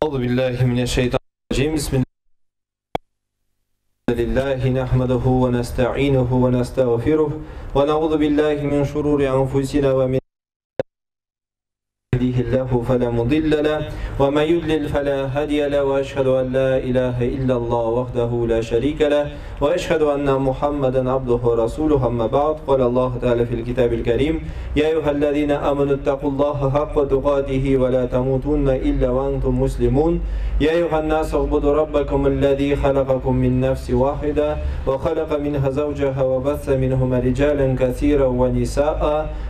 أعوذ بالله من الشيطان الرجيم بسم الله نحمده ونستعينه ونستغفره ونعوذ بالله من شرور أنفسنا ومن يهديه الله فلا مضل له ومن يضلل فلا هادي له وأشهد أن لا إله إلا الله وحده لا شريك له وأشهد أن محمدا عبده ورسوله أما بعد قال الله تعالى في الكتاب الكريم يا أيها الذين آمنوا اتقوا الله حق تقاته ولا تموتن إلا وأنتم مسلمون يا أيها الناس اعبدوا ربكم الذي خلقكم من نفس واحدة وخلق منها زوجها وبث منهما رجالا كثيرا ونساء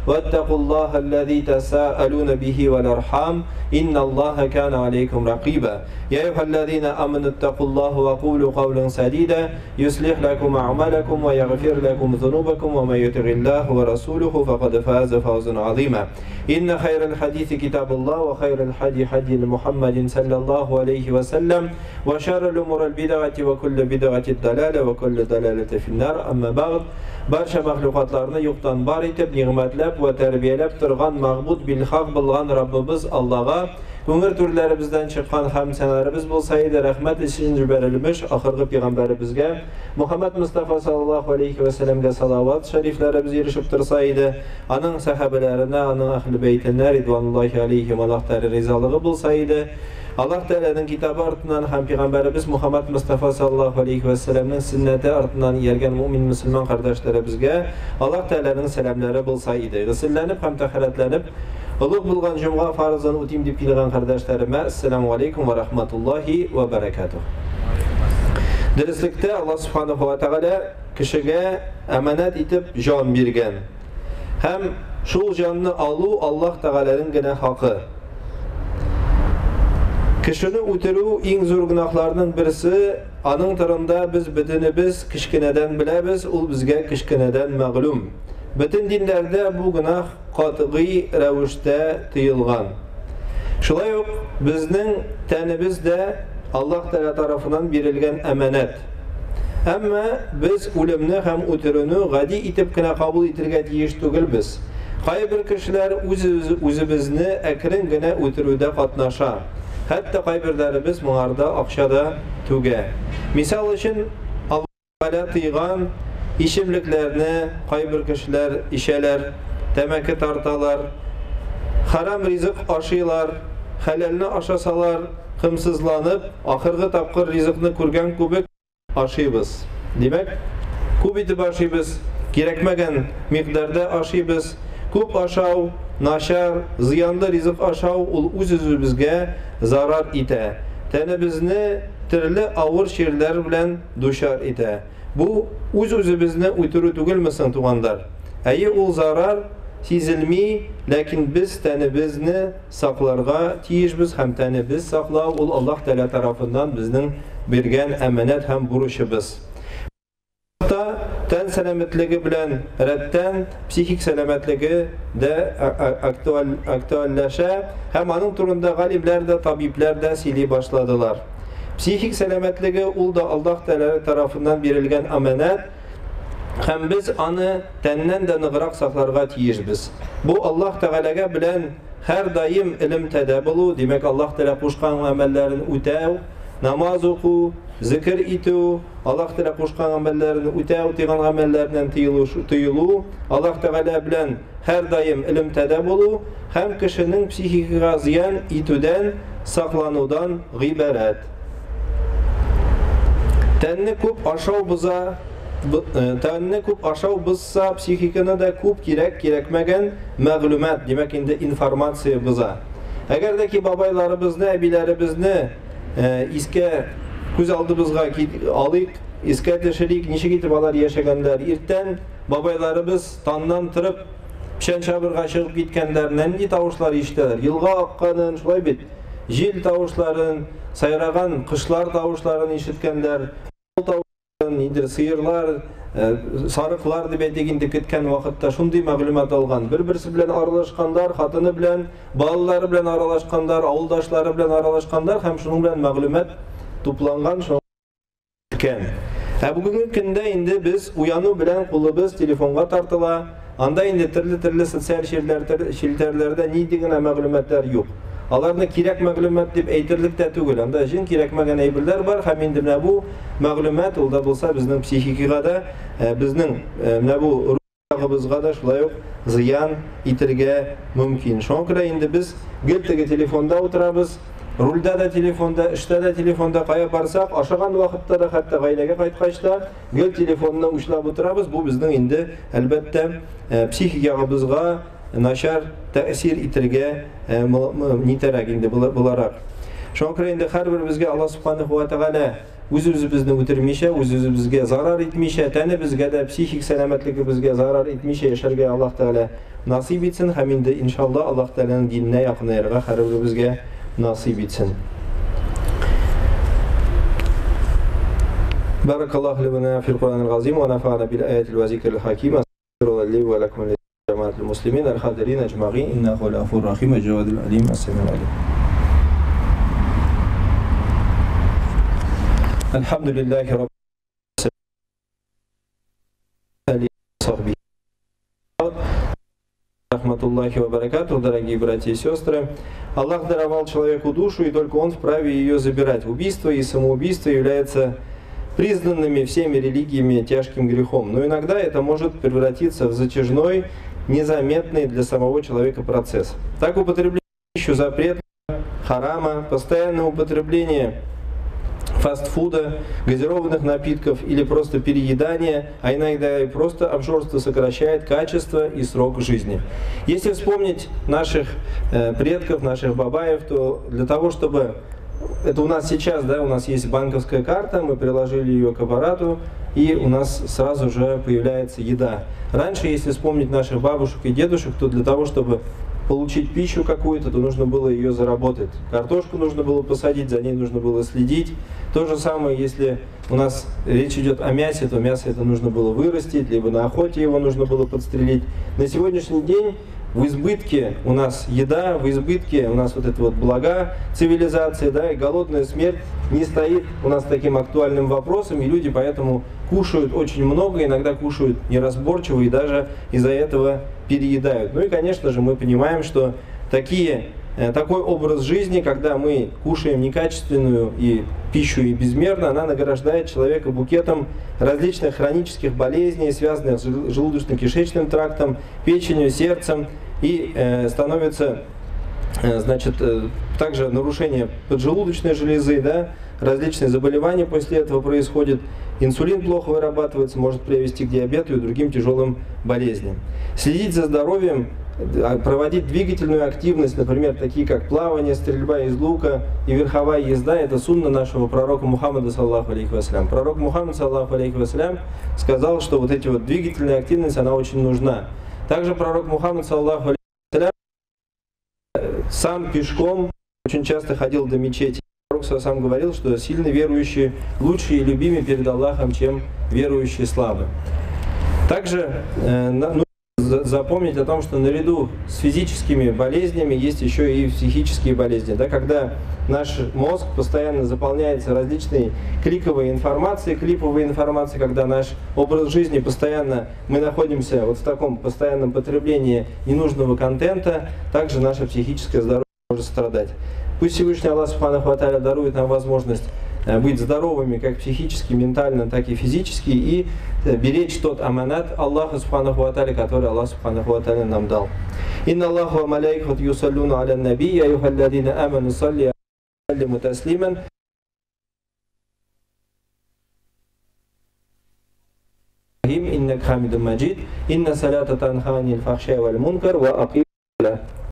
واتقوا الله الذي تساءلون به والأرحام إن الله كان عليكم رقيبا يا أيها الذين آمنوا اتقوا الله وقولوا قولا سديدا يصلح لكم أعمالكم ويغفر لكم ذنوبكم ومن يطع الله ورسوله فقد فاز فوزا عظيما إن خير الحديث كتاب الله وخير الحدي حدي محمد صلى الله عليه وسلم وشر الأمور البدعة وكل بدعة الضلالة وكل ضلالة في النار أما بعد Барча мәхлукатларны юктан бар итеп, нигъмәтләп вә тәрбияләп торган мәгъбуд билхак булган Раббыбыз Аллага күңел түрләребездән чыккан хәмд сәналарыбыз булса иде, рәхмәт өчен җибәрелмеш ахыргы пәйгамбәребезгә Мухаммад Мустафа саллаллаһу алейхи вә сәлләмгә салават шәрифләребез ирешеп торса иде, аның сәхабәләренә, аның әһле бәйтенә ридвануллаһи алейһим Аллаһ Тәгалә ризалыгы булса иде. Аллаһ Тәгаләнең китабы артыннан һәм пәйгамбәребез Мухаммад Мустафа саллаллаһу алейхи вә сәлләмнең сөннәте артыннан ияргән мөэмин мөселман кардәшләребезгә Аллаһ Тәгаләнең сәламнәре булса иде. Гөселләнеп һәм тәһарәтләнеп, олуг булган җомга фарызын үтим дип килгән кардәшләремә Ассаламу алейкум ва рахматуллаһи ва баракатуһ. Дөреслектә Аллаһ субханаһу ва тәгалә кешегә әманәт итеп җан биргән. Һәм шул җанны алу Аллаһ Тәгаләнең генә хакы. Кешене үтерү иң зур гөнаһларның берсе, аның турында без бөтенебез кечкенәдән беләбез, ул безгә кечкенәдән мәгълүм. Бөтен диннәрдә бу гөнаһ катгый рәвештә тыелган. Шулай ук безнең тәнебез дә Аллаһ Тәгалә тарафыннан бирелгән әманәт. Әмма без үлемне һәм үтерүне гади итеп кенә кабул итергә тиеш түгелбез. Кайбер кешеләр үз-үзебезне әкрен генә үтерүдә катнаша. Хәтта кайберләребез моңарда акча да түгә. Мисал өчен, Аллаһ Тәгалә тыйган эчемлекләрне кайбер кешеләр эчәләр, тәмәке тарталар, хәрам ризык ашыйлар, хәләлне ашасалар, кымсызланып, ахыргы тапкыр ризыкны күргән күбек ашыйбыз. Димәк, күп итеп ашыйбыз, кирәкмәгән микъдарда ашыйбыз. Күп ашау, начар, зыянлы ризык ашау ул үз-үзебезгә зарар итә. Тәнебезне төрле авыр чирләр белән дучар итә. Бу үз-үзебезне үтерү түгелме соң, туганнар? Әйе, ул зарар сизелми, ләкин без тәнебезне сакларга тиешбез һәм тәнебез саклау ул Аллаһ Тәгалә тарафыннан безнең биргән әманәт һәм бурычыбыз. Та тән сәламәтлеге белән рәттән психик сәламәтлеге дә актуаль, актуальләшә һәм аның турында галимнәр дә, табибләр дә сөйли башладылар. Психик сәламәтлеге ул да Аллаһ Тәгалә тарафыннан бирелгән аманәт һәм без аны тәннән дә ныграк сакларга тиешбез. Бу Аллаһ Тәгаләгә белән һәрдаим элемтәдә булу, димәк, Аллаһ Тәгалә кушкан гамәлләрен үтәү, намаз уку, зикер итү, Аллаһ Тәгалә кушкан гамәлләрен үтәү, тыйган гамәлләреннән тыелу, тыелу, Аллаһ Тәгалә белән һәрдаим элемтәдә булу һәм кешенең психикага зыян итүдән сакланудан гыйбарәт. Тәнне күп ашау боза, тәнне күп ашау бозса, психиканы да күп кирәк кирәкмәгән мәгълүмат, димәк инде информация боза. Әгәр дә ки бабайларыбызны, әбиләребезне искә күз алдыбызга алыйк, искә төшерик, ничек итеп алар яшәгәннәр. Иртән бабайларыбыз таннан торып печән чабырга чыгып киткәннәр, нинди тавышлар ишетәләр? Елга акканын, шулай бит, җил тавышларын, сайраган кошлар тавышларын ишеткәннәр. Ниндидер сыерлар, сарыклар дип әйтик инде көткән вакытта шундый мәгълүмат алган. Бер-берсе белән аралашканнар, хатыны белән, балалары белән аралашканнар, авылдашлары белән аралашканнар һәм шуның белән мәгълүмат тупланган икән. Ә бүгенге көндә инде без уяну белән кулыбыз телефонга тартыла. Анда инде төрле-төрле социаль челтәрләрдә нинди генә мәгълүматлар юк. Аларны кирәк мәгълүмат дип әйтерлек тә түгел. Анда җен кирәкмәгән әйберләр бар һәм инде менә бу мәгълүмат ул да булса безнең психикага да, безнең менә бу рух ягыбызга да шулай ук зыян итергә мөмкин. Шуңа күрә инде без гел теге телефонда утырабыз, рульдә дә телефонда, эштә дә телефонда, кая барсак, ашаган вакытта да, хәтта гаиләгә кайткач та гел телефонны учлап утырабыз. Бу безнең инде, әлбәттә, психик ягыбызга начар тәэсир итергә нитәрәк инде буларак. Шуңа күрә инде һәрберебезгә Аллаһ Субханаһу ва Тәгалә үз-үзебезне үтермичә, үз-үзебезгә зарар итмичә, тәнебезгә дә, психик сәламәтлегебезгә зарар итмичә яшәргә Аллаһ Тәгалә насыйп итсен һәм инде иншалла Аллаһ Тәгаләнең диненә якынаерга һәрберебезгә насыйп итсен. Баракаллаһу лана фил Куранил газим ва нафа'ана бил аятил ва зикрил хаким. Астагфируллаһ ли ва лакум جماعة المسلمين الحاضرين أجمعين إنه هو الغفور الرحيم الجواد العليم السميع العليم. الحمد لله رب العالمين. Рахматуллахи ва баракатух, дорогие братья и сестры. Аллах даровал человеку душу, и только он вправе ее забирать. Убийство и самоубийство являются признанными всеми религиями тяжким грехом. Но иногда это может превратиться в затяжной, незаметный для самого человека процесс. Так, употребление пищи запрета, харама, постоянное употребление фастфуда, газированных напитков или просто переедание, а иногда и просто обжорство сокращает качество и срок жизни. Если вспомнить наших предков, наших бабаев, то для того, чтобы... Это у нас сейчас, да, у нас есть банковская карта, мы приложили ее к аппарату, и у нас сразу же появляется еда. Раньше, если вспомнить наших бабушек и дедушек, то для того, чтобы получить пищу какую-то, то нужно было ее заработать. Картошку нужно было посадить, за ней нужно было следить. То же самое, если у нас речь идет о мясе, то мясо это нужно было вырастить, либо на охоте его нужно было подстрелить. На сегодняшний день в избытке у нас еда, в избытке у нас вот это вот блага цивилизации, да, и голодная смерть не стоит у нас таким актуальным вопросом, и люди поэтому кушают очень много, иногда кушают неразборчиво и даже из-за этого переедают. Ну и, конечно же, мы понимаем, что такой образ жизни, когда мы кушаем некачественную и пищу и безмерно, она награждает человека букетом различных хронических болезней, связанных с желудочно-кишечным трактом, печенью, сердцем, и становится, значит, также нарушение поджелудочной железы, да, различные заболевания после этого происходят, инсулин плохо вырабатывается, может привести к диабету и другим тяжелым болезням. Следить за здоровьем, проводить двигательную активность, например, такие как плавание, стрельба из лука и верховая езда, это сунна нашего пророка Мухаммада, саллаллаху алейхи вассалям. Пророк Мухаммад, саллаллаху алейхи вассалям, сказал, что вот эти вот двигательная активность, она очень нужна. Также пророк Мухаммад, саллаллаху алейхи вассалям, сам пешком очень часто ходил до мечети. Пророк сам говорил, что сильно верующие лучше и любимее перед Аллахом, чем верующие слабы. Также нужно запомнить о том, что наряду с физическими болезнями есть еще и психические болезни. Да, когда наш мозг постоянно заполняется различной кликовой информацией, клиповой информацией, когда наш образ жизни постоянно, мы находимся вот в таком постоянном потреблении ненужного контента, также наше психическое здоровье может страдать. Пусть Всевышний Аллах Субханаху ва Тааля дарует нам возможность быть здоровыми как психически, ментально, так и физически, и беречь тот аманат Аллаха Субханаху ва Тааля, который Аллах Субханаху ва Тааля нам дал. Инна Аллаху ва малаикатуху юсаллуна аля наби, я айюхаллазина аману салли алейхи таслиман. Иннака хамидум маджид, инна салата танха анил фахшаи валь мункар ва аким.